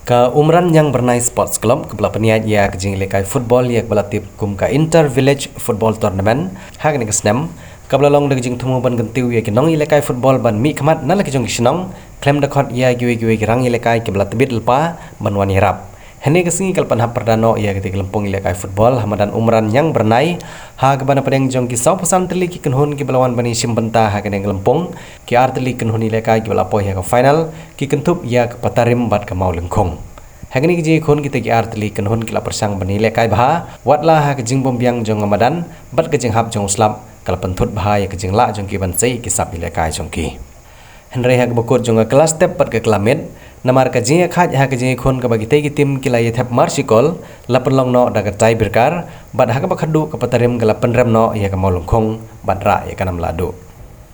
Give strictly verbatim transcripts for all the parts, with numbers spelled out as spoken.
Ka Umran Ñiang Byrnai Sports Club kaba la pynïaid ïa ka jingïalehkai football ïa kaba la tip kum ka Inter Village Football Tournament ha kane ka snem, kaba la long da ka jingthmu ban kyntiew ïa ki nongïalehkai football ban mihkhmat na la ki jong ki shnong, khlem da khot ïa kiwei kiwei ki rangïalehkai kiba la tbit lypa ban wan ïarap. Hynne ka sngi ka la pynhap pyrda noh ïa katei ka lympung ïalehkai football ha madan Umran Ñiang Byrnai, ha kaba na pdeng jong ki sawphew san tylli ki kynhun kiba la wan ban ïashim bynta ha kane ka lympung, ki ar tylli ki kynhun ïalehkai kiba la poi ha ka final ki kynthup ïa ka Patarim bad ka Mawlyngkhung. Ha kane ka jingïakhun, kita ki ar tylli ki kynhun ki la pyrshang ban ïalehkai bha, watla ha ka jingbymbiang jong ka madan bad ka jinghap jong u slap ka la pynthut bha ïa ka jinglah jong ki ban sei ïa ki sap ïalehkai jong ki. Hynrei ha kaba kut jong ka kylla step bad ka kylla miet, namar ka jingïakhaid ha ka jingïakhun kaba kitei ki tim ki la ïathep marshikol, la pynlong noh da ka tiebreaker, bad ha kaba khatduh ka Patarim ka la pynrem noh ïa ka Mawlyngkhung bad rah ïa ka nam lahduh.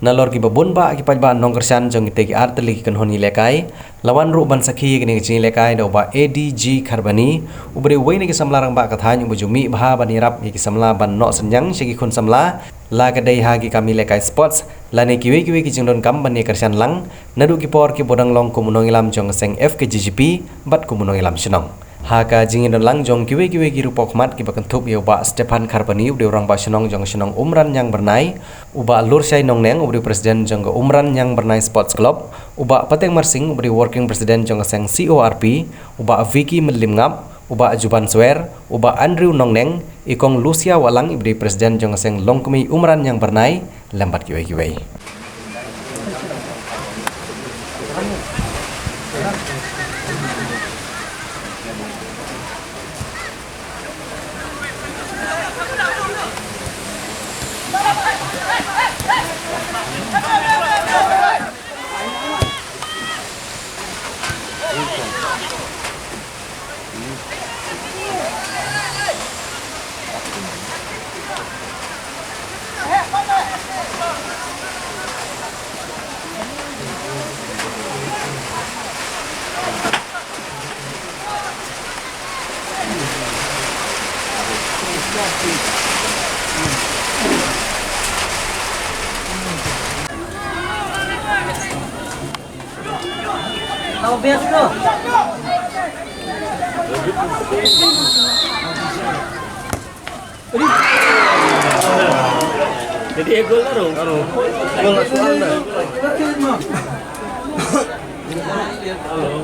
Nalor kiba bun bah ki paidbah nongkyrshan jong kitei ki ar tylli ki kynhun ïalehkai, la wan ruh ban sakhi ïa kane ka jingïalehkai da u Bah A D G Kharbani, uba dei uwei na ki samla rangbah ka thaiñ uba ju mih bha ban ïarap ïa ki samla ban noh synñiang sha ki khun samla, la ka dei ha ki kam ïalehkai sports lane kiwei kiwei ki jingdonkam ban ïakyrshan lang, naduh ki por kiba u dang long kum u nongïalam jong ka seng F K G G P bad kum u nongïalam shnong. Ha ka jingïadonlang jong kiwei kiwei ki ruh pawkhmat kiba kynthup ïa u Bah Stephan Kharbani uba dei u rangbah shnong jong ka shnong Umran Ñiang Byrnai, u Bah Lurshai Nongneng uba dei u president jong ka Umran Ñiang Byrnai Sports Club, u Bah Pateng Marsing uba dei u working president jong ka seng C O R P, u Bah Vicky Myllimngap, u Bah Juban Swer, u Bah Andrew Nongneng, i Kong Lucia Wahlang iba dei president jong ka seng Longkmie Umran Ñiang Byrnai, lem bad kiwei kiwei. Jadi, eh, gol baru. Baru. Gol masuk anda. Halo.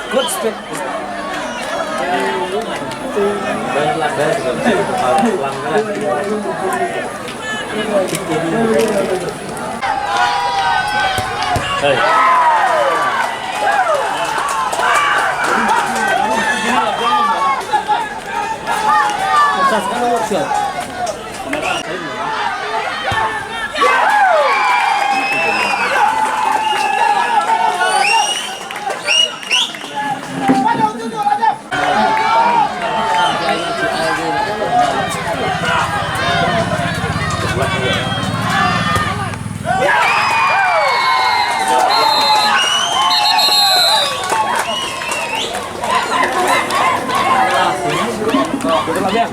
Good spin.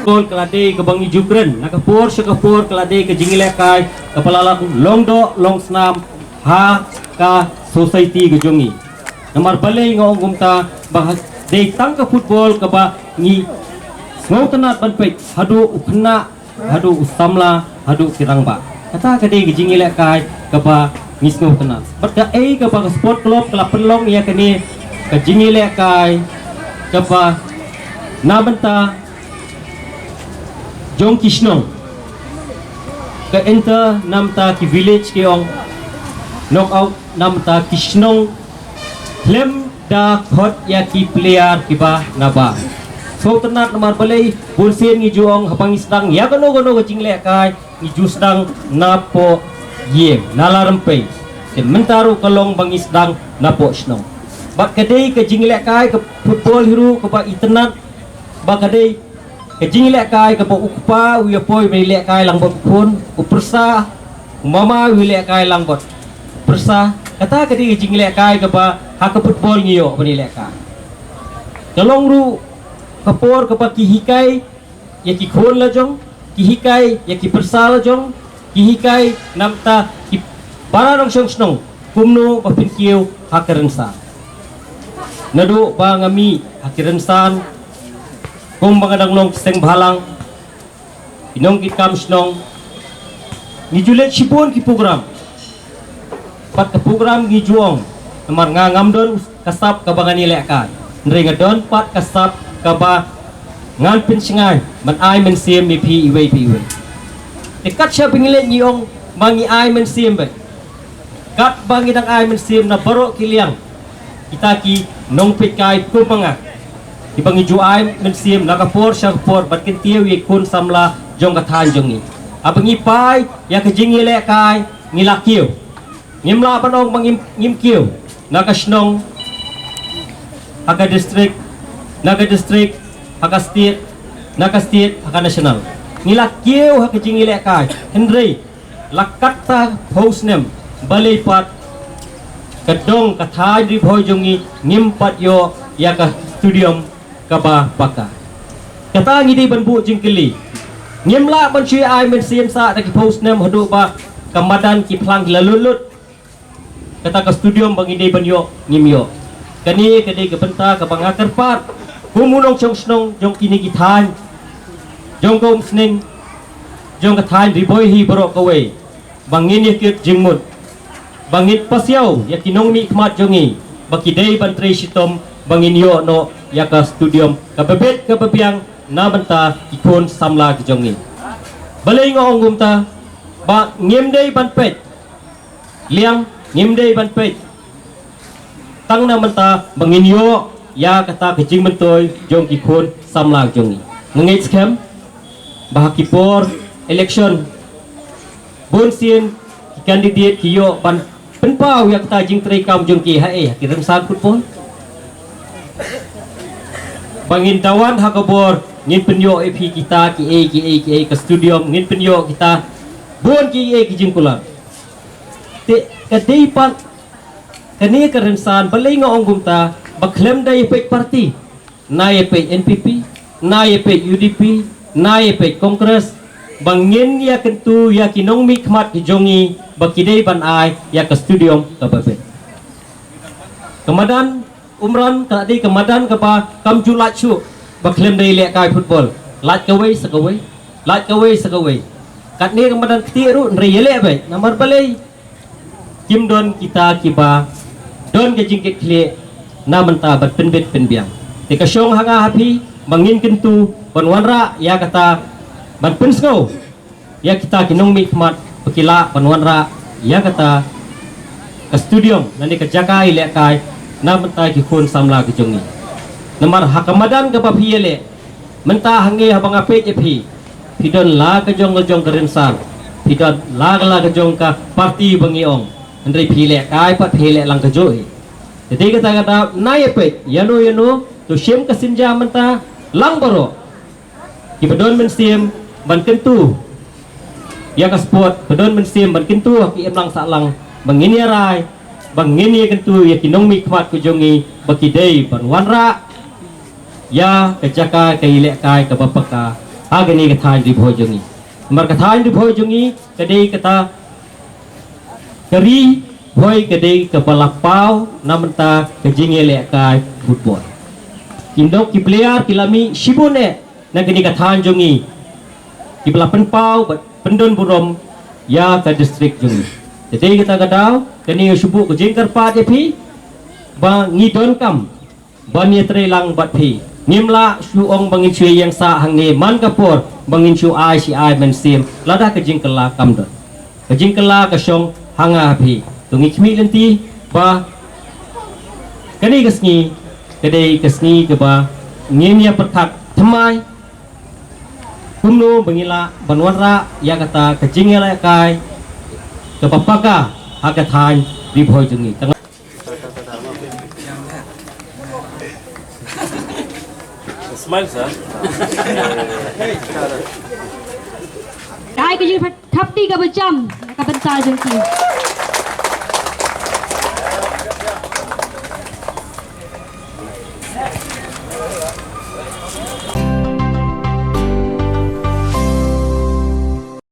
Kol ka la dei kaba ngi ju kren na ka por sha ka por, ka la dei ka jingïalehkai kaba la long doh long snam ha ka society ka jong ngi. Namar balei nga ong kumta? Ba ha, Dei tang ka football kaba ngi sngewtynnat ban peit haduh u khynnah, haduh u samla, haduh ki rangbah. Kata ka dei ka jingïalehkai kaba ngi sngewtynnat. Bad kaei kaba ka sport club ka la pynlong ïa kane ka jingïalehkai kaba na bynta jong ki shnong. Ka inter na bynta ki village ki ong, knockout na bynta ki shnong. Khlem da khot ïa ki player kiba na ba. Sngewtynnat namar balei, bun sien ngi ju ong haba ngi sdang ïa kano kano ka jinglehkai, ngi ju sdang napoh ïing, na Larympei. Te mynta ruh ka long ba ngi sdang napoh shnong. Bad ka dei ka jinglehkai ka football hi ruh kaba itynnat, ba ka dei ka jinglehkai kaba u kpa u ïa poi ban ïalehkai lang bad u khun, u pyrsa, u mama u ïalehkai lang bad u pyrsa. Kata ka dei ka jinglehkai kaba ha ka football ngi ïoh ban ïalehkai. Ka long ruh ka por kaba ki hikai ïa ki khun la jong, ki hikai ïa ki pyrsa la jong, ki hikai na bynta ki para nongshong shnong kumno ba phin kiew ha ka rynsan. Naduh ba nga mih ha ka rynsan, kumba nga dang long ki seng bhalang, ki nongkitkam shnong, ngi ju leit shibun ki program. Pat ka program ngi ju ong, namar nga ngam don ka sap kaba ngan ïalehkai. Hynrei nga don pat ka sap kaba ngan pynshngaiñ ban ai mynsiem ïa phi iwei pa iwei. Te kat shaba ngi leit ngi ong ba ngi ai mynsiem beit. Katba ngi dang ai mynsiem na baroh ki liang, kita ki nongpeitkai kumba nga, kiba ngi ju ai mynsiem na ka por sha ka por ban kyntiew ïa ki khun samla jong ka thaiñ jong ngi. Haba ngi phai ïa ka jingïalehkai, ngi la kiew. Ngim lah ban ong ba ngim, ngim kiew. Na ka shnong, ha ka district, na ka district, ha ka state, na ka state, ha ka national. Ngi la kiew ha ka jingïalehkai. Hynrei la katta phew snem balei pat ka dong ka thaiñ Ri Bhoi jong ngi ngim pat ïoh ïa ka stadium kaba paka. Kata ngi dei ban buh jingkylli. Ngim lah ban shu ai mynsiem sah da ki phew snem haduh ba ka madan ki phlang ki la lut lut. Kata ka stadium ba ngi dei ban ïoh, ngim ïoh. Kane ka dei ka bynta kaba nga kyrpad kum u nongshong shnong jong kine ki thaiñ, jong ka Umsning, jong ka thaiñ Ri Bhoi hi baroh kawei, ba ngin ïa kit jingmut, ba ngin pasiaw ïa ki nongmihkhmat jong ngi ba ki dei ban trei shitom ba ngin ïoh noh ïa ka stadium kaba bit kaba biang na bynta ki khun samla ki jong ngi. Balei nga ong kumta? Ba ngim dei ban peit liang, ngim dei ban peit tang na bynta ba ngin ïoh ïa kata ka jingmyntoi jong ki khun samla jong ngi. Nga ngeit skhem ba ha ki por election bun sien ki candidate ki ïoh ban pynpaw ïa kata jingtrei kam jong ki ha, eh, ha ki rynsan football. Ba ngin da wan ha ka bor ngin pynïoh ïa phi kita kiei kiei kiei, ka stadium, ngin pynïoh kita bun kiei ki jingkular. Te ka dei pat kane ka rynsan, balei nga ong kumta? Ba khlem da ïa peit party, na ïa peit N P P, na ïa peit U D P, na ïa peit Congress, ba ngin ïa kyntu ïa ki nongmihkhmat ki jong ngi ba ki dei ban ai ïa ka stadium kaba bit. Ka madan Umran ka dei ka madan kaba kam ju lait shuh ba khlem da ïalehkai football. Lait kawei sa kawei, lait kawei sa kawei. Katne ka madan ktieh ruh hynrei ïaleh beit. Namar balei? Kim don kita kiba don ka jingkitkhlieh na bynta ban pynbit pynbiang. Te ka shong ha nga ha phi ba ngin kyntu ban wanrah ïa kata, ban pynsngew ïa kita ki nongmihkhmat ba ki lah ban wanrah ïa kata ka stadium lane ka jaka ïalehkai na bynta ki khun samla ki jong ngi. Namar ha ka madan kaba phi ïaleh, mynta hangne haba nga peit ïa phi, phi don la ka jong ka jong ka rynsan, phi don la ka la ka jong ka party ba ngi ong. Hynrei phi lehkai pat phi leh lang kajuh hi. Te dei kata ka daw, na ïa peit ïano ïano, to shim ka synja mynta lang baroh. Kiba don mynsiem ban kyntu ïa ka sport, ba don mynsiem ban kyntu ha ki imlang sahlang, ba ngin ïa rai, ba ngin ïa kyntu ïa ki nongmihkhmat ki jong ngi ba ki dei ban wanrah ïa ka jaka ka ïalehkai kaba paka ha kane ka thaiñ Ri Bhoi jong ngi. Namar ka thaiñ Ri Bhoi jong ngi ka dei kata ka Ri Bhoi ka dei kaba la paw na bynta ka jingïalehkai football. Ki nok ki player ki la mih shibun eh na kane ka thaiñ jong ngi, kiba la pynpaw bad pyndon burom ïa ka district jong ngi. Te dei kata ka daw, kane ka shu buh ka jingkyrpad ïa phi ba ngi donkam ban ïatreilang bad phi. Ngim lah shu ong ba ngin shu ïeng sah hangne man ka por ba ngin shu ai shi ai mynsiem lada ka jingkylla kam don. Ka jingkylla ka shong ha nga ha phi. To ngi khmih lynti ba kane ka sngi ka dei ka sngi kaba ngin ïa pyrkhat thymmai kumno ba ngi lah ban wanrah ïa kata ka jingïalehkai kaba paka ha ka thaiñ Ri Bhoi jong ngi. Smile, sir. Dei ka jingthap kti kaba jam na ka bynta jong ki.